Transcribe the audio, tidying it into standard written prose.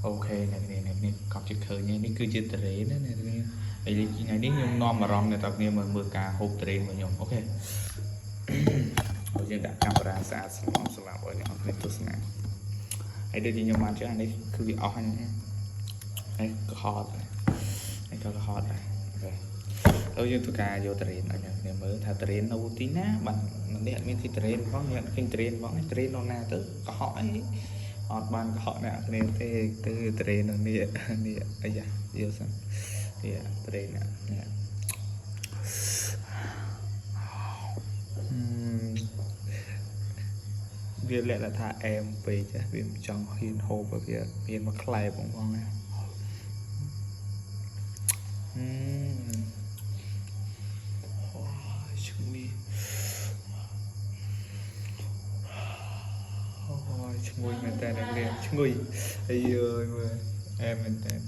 OK អ្នកគ្នាអ្នកគ្នាកប់ជាឃើញនេះគឺជាតរេណាអ្នកគ្នាហើយថ្ងៃនេះខ្ញុំនាំអារម្មណ៍អ្នកទាំងគ្នាមើលមើលការហូបតរេរបស់ខ្ញុំ OK ហើយយើងដាក់កាមេរ៉ាស្អាតស្ងំសម្រាប់ឲ្យអ្នកគ្នាទស្សនាហើយដូចជាខ្ញុំបានជឿអានេះគឺវាអស់ហើយនេះក៏ហត់ដែរនេះក៏ហត់ដែរ OK ហើយយើងធ្វើការយកតរេនឲ្យអ្នកគ្នាមើលថាតរេននៅទីណាបាននេះអត់មានទីតរេនផងអ្នកឃើញតរេនផងតរេននៅណាទៅកុហកអីអត់បានកុហកអ្នកគ្នាទេគឺតរេននៅនេះនេះអាយ៉ាយកសិននេះតរេននេះនេះវាលក្ខណៈថាអែមពេកវាមិនចង់ហ៊ានហូបវាមានមកក្លែបបងបងណាហឹមអូយឈ្ងុយអូយឈ្ងុយមែនតើអ្នកនាងឈ្ងុយអាយើយមើលអែមមែនតើ។